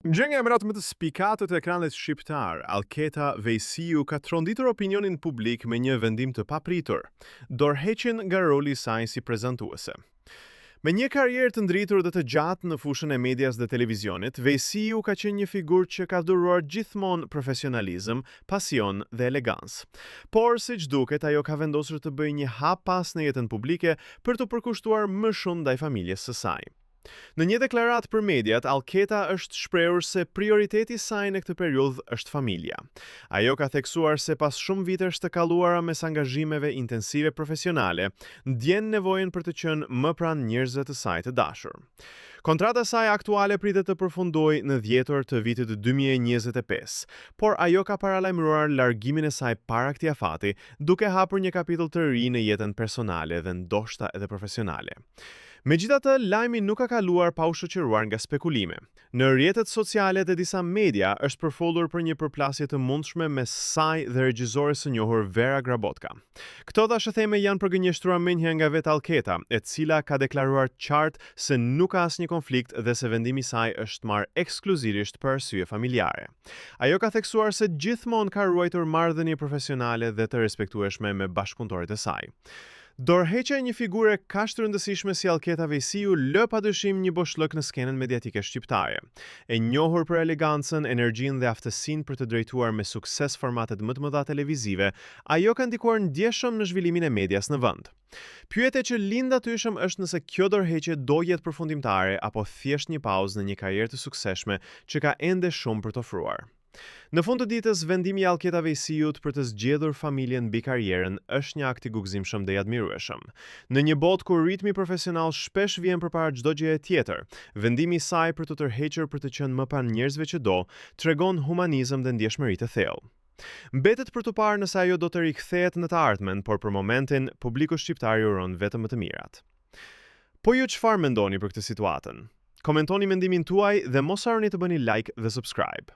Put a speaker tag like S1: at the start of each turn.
S1: Një nga emrat më të spikatur të ekranit shqiptar, Alketa Vejsiu ka tronditur opinionin publik me një vendim të papritur, dorëheqjen nga roli i saj si prezantuese. Me një karrierë të ndritur dhe të gjatë në fushën e medias dhe televizionit, Vejsiu ka qenë një figurë që ka dhuruar gjithmonë profesionalizëm, pasion dhe elegancë. Por, siç duket, ajo ka vendosur të bëjë një hap pas në jetën publike për t'u përkushtuar më shumë ndaj familjes së saj. Në një deklaratë për mediat, Alketa është shprehur se prioriteti i saj në këtë periudhë është familja. Ajo ka theksuar se pas shumë vitesh të kaluara mes angazhimeve intensive profesionale, ndjen nevojën për të qenë më pranë njerëzve të saj të dashur. Kontrata e saj aktuale pritet të përfundojë në dhjetor të vitit 2025, por ajo ka paralajmëruar largimin e saj para këtij afati, duke hapur një kapitull të ri në jetën personale dhe ndoshta edhe profesionale. Megjithatë, lajmi nuk ka kaluar pa u shoqëruar nga spekulime. Në rrjetet sociale dhe disa media është përfolur për një përplasje të mundshme mes saj dhe regjizores së njohur Vera Grabotka. Këto thashetheme janë përgënjeshtruar menjëherë nga vetë Alketa, e cila ka deklaruar qartë se nuk ka asnjë konflikt dhe se vendimi i saj është marrë ekskluzivisht për arsye familjare. Ajo ka theksuar se gjithmonë ka ruajtur marrëdhënie profesionale dhe të respektueshme me bashkëpunëtorët e saj. Dorëheqja e një figure kaq të rëndësishme si Alketa Vejsiu lë padyshim një boshllëk në skenën mediatike shqiptare. E njohur për elegancën, energjinë dhe aftësinë për të drejtuar me sukses formatet më të mëdha televizive, ajo ka ndikuar ndjeshëm në zhvillimin e medias në vend. Pyetja që lind natyrshëm është nëse kjo dorëheqje do jetë përfundimtare apo thjesht një pauzë në një karrierë të suksesshme që ka ende shumë për të ofruar. Në fund të ditës, vendimi i Alketa Vejsiut për të zgjedhur familjen mbi karrierën është një akt i guximshëm dhe i admirueshëm. Në një botë ku ritmi profesional shpesh vjen përpara çdo gjëje tjetër, vendimi i saj për t'u tërhequr për të qenë më pranë njerëzve që do, tregon humanizëm dhe ndjeshmëri të thellë. Mbetet për t'u parë nëse ajo do të rikthehet në të ardhmen, por për momentin, publiku shqiptar i uron vetëm më të mirat. Po ju çfarë mendoni për këtë situatën? Komentoni mendimin tuaj dhe mos harroni të bëni like dhe subscribe.